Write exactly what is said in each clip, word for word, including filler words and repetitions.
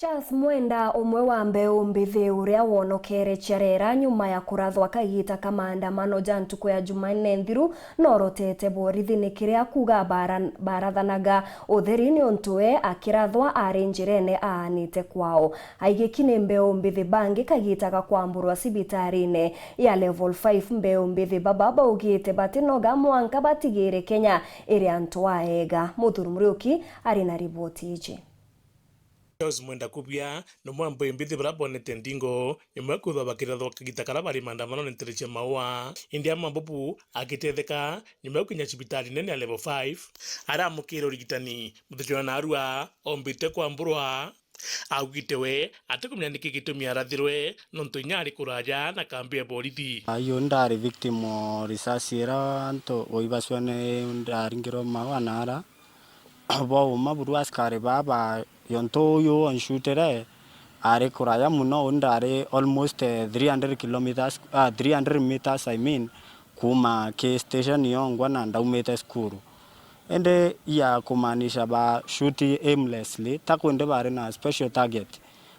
Charles Mwenda, umwe wa mbeu mbithi uria wonokere Charera nyuma ya kurathwa kagiita ka maandamano ja ntuku ya Jumanne nthiru, norotete borithi ni kiria kuuga bara-, barathanaga utheri niuntu we akirathwa ari njirene aanite kwao. Aigiki ni mbeu mbithi bangi kagiita ga kwamburwa cibitarine ya level five. Mbeu mbithi baba baugite batinoga mwanka batigire Kenya iri antu aega. Muthuri Muriuki ari na riboti iji. Charles Mwenda Kubia ni umwe wa mbeu mbithi baria bonete ndingo nyuma ya kwithwa bakirathwa kagiita karia bari maandamanone ntere cia Maua. Indi ama bubu agitetheka nyuma ya gukinya cibitari nene ya level five. Aramukire urigitani, muthenya jwa narua ombite kwamburwa. Augite we atikumenya niki gitumi arathirwe, nontu inya ari kuraja na kambi ya borithi. Ayu ndari victim o risasi ira antu oibacua ni ndaringirwe Maua nara. Bwauma buru askari baa ba yontu uyu onshutire ari kuraya mono, uu ndari almost, eh, three hundred kilometers, ah, three hundred meters, I mean, kuuma ki station yongwa na ndaumite cukuru. Indi ya kumaanisha ba shoot aimlessly, ta kwindi bari na special target.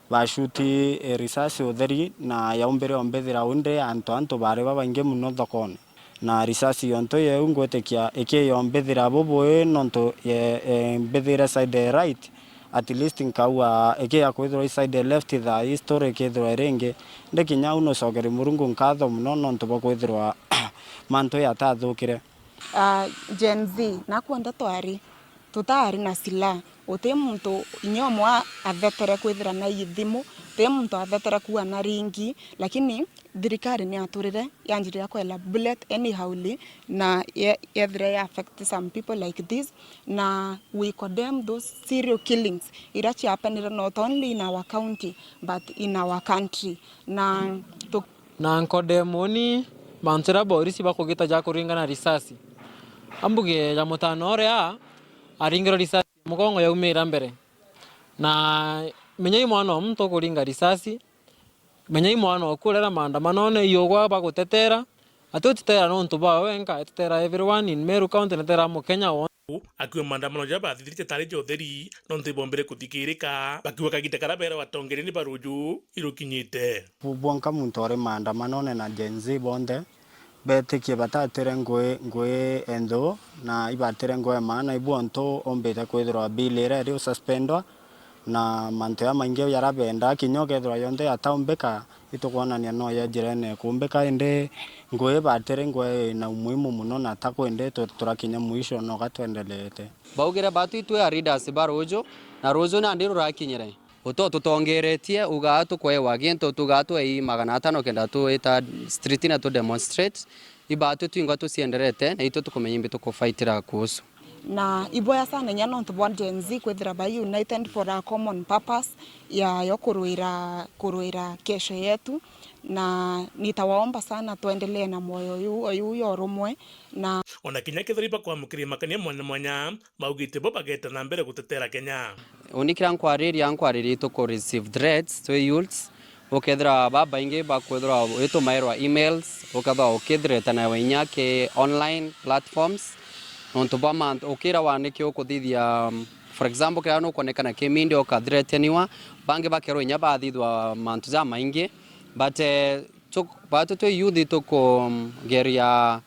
Ba shoot, eh, risasi utheri na yaumbire ombithira undi antu, antu bari babaingi mono thokone. Na risasi yontu yeu ngwitikia ikiyombithira bubui nontu ye, e, mbithire side ya right, at least nkaua ikiya kwithirwa i side ya left thaa ii story ikithirwa iri ingi. Ndi kinya au nucokeri Murungu nkatho mono nontu bwa kwithirwa mantu yatathukire. Ah, Gen Z, nakwenda twari, tutari na silaha. Uti muntu inya umwe a-, athetere kwithira na ithimu, uti muntu athetere kuua na ringi, lakini thirikari ni yaturire yanjirira kwela bullet anyhowly, na ye-, yethire ya affect some people like this, na we condemn those serial killings ira ciapenire not only in our county but in our country. Na tu- Na nkodemoni mantu jaria borisi bakugita ja kuringana risasi. Ambuge ja mutano uria aringirwe risasi mugongo yaumira mbere. Na menya i mwana o muntu ukuringa risasi, menya i mwana oku urera maandamanone, i ugwa bagutetera. Ati utetera nontu bwawe wenka, etetera everyone in Meru County, netetera Mukenya wonthe. Akiuga maandamano jaria bathithirite tari ja utheri, nontu ibombire kuthikirika, bakiuga kagiita karia beerwa atongeria ni ba ruuju irukinyite. Bu-, bwonka muntu uri maandamanone na Gen Z bonthe, betikie batatire ngui, ngui enthu, na ibatire ngui ya maana, ibu ontu umbite kwithirwa bill iria iri ususpendwa, na mantu jamaingi jaria bendaa, kinya ukethirwa yonthe yataumbika, itukwonania no ya njira ene kuumbika, indi ngui ibatire ngui ina umuhimu mono, na ta kwindi tu-, turakinya mwisho no ga twendelete. Baugire batu itwe a leaders ba ruuju, na ruuju nandi rurakinyire. Uti ututongeretie, ugaa tukwewa gintu, tugaa twei magana atano kenda twita street na tu demonstrate. Ibatwi twingwa tucienderete, na itwe tukumenya imbi tukufaitira kuhusu. Na iboya sana inya nontu bwa Gen Z kwithira bai united for a common purpose ya, ya kurwira, kurwira kesho yetu. Na nitawaomba sana tuendelee na moyo yu, yu ya urumwe na Ona kinya kethira ibakwamukiria makania mwanya mwanya, baugite bo bageeta na mbere gutetera Kenya. Uni kiria nkwariria, nkwariria itu ku receive threats twi youths. Ukethira babaingi bakwithirwa itumairwa emails, ukethirwa ukithreataniwa inya ki online platforms. Nontu bwa mantu, ukira wa niki ukuthithia, um, for example, kiria nukwonekana ki media ukathreataniwa, bangi bakerwa inya bathithwa mantu jamaingi. But, eh, tu-, batu twi youth itukugeria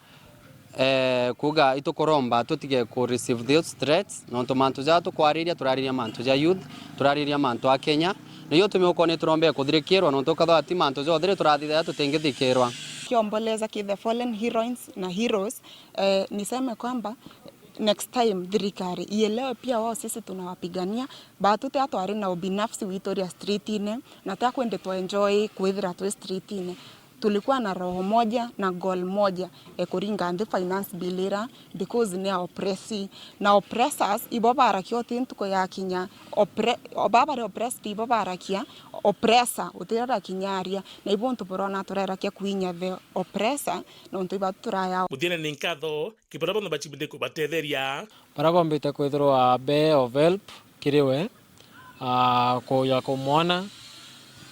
eh, kuuga itukuromba tutige ku receive those threats, nontu mantu jaria tukwariria, turariria mantu ja youth, turariria mantu a Kenya. Na iyo utumi ukoni turombee kuthirikirwa, nontu ukethirwa ti mantu jonthe ri turathithagia tutingithikirwa. Kiomboleza ki the fallen heroines na heroes, eh, niseme kwamba next time thirikari ielewe pia wao sisi tunawapigania, batu tia twari na ubinafsi witu ria streetine, na tia kwende twa enjoy kwithira twi streetine. Tulikuwa na roho moja na goal moja, e kuringa nthi finance bill ira, because ni a oppressee. Na oppressors, ibo barakia uti ntuku yakinya, oppre-, o baba bari oppressed, ibo barakia, oppressor, uti urakinya aria. Na ibo untu burona turerakia kuinya the oppressor, nontu iba turaya. Muthiene ni nkatho, ki baria bonthe bacibite kubatetheria. Baria bombite kwithirwa be of help kiri we, aa, kuja kumwona,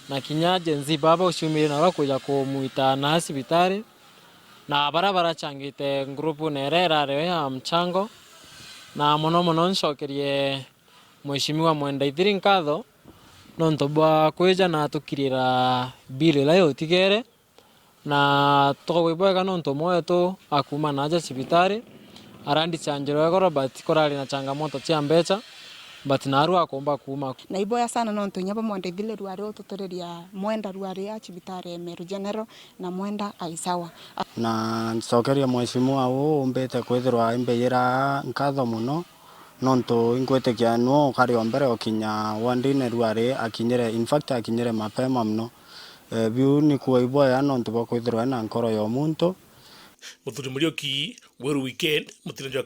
na kinya Gen Z baba uciumire narua kuja kumwita na cibitari, na baria barachangite ngurupune iria irari yo ya mchango, na mono mono ncokerie Mheshimiwa Mwenda Ithiri nkatho, nontu bwa kwija na tukirira bill iria yotigere, na tukagwa ibwega nontu umwe wetu akuuma na aja cibitari, arandichanjirwa igoro, but kurari na changamoto cia mbecha, but naarua akomba kuuma. Na iboya sana nontu inya bamwandithire ruari ututuriria mwenda ruari a cibitari ya Meru General na mwenda Aisawa. Na ncokerie mheshimiwa uu umbite kwithirwa imbiyira nkatho mono, nontu inkwitikia nwe ukari o mbere ukinya wandine ruari akinyire, in fact akinyire mapema mono. Eh, biu ni kuua iboya nontu bwa kwithirwa ena nkoro ya umuntu. Muthuri Muriuki, Weru Weekend, Mutino jwa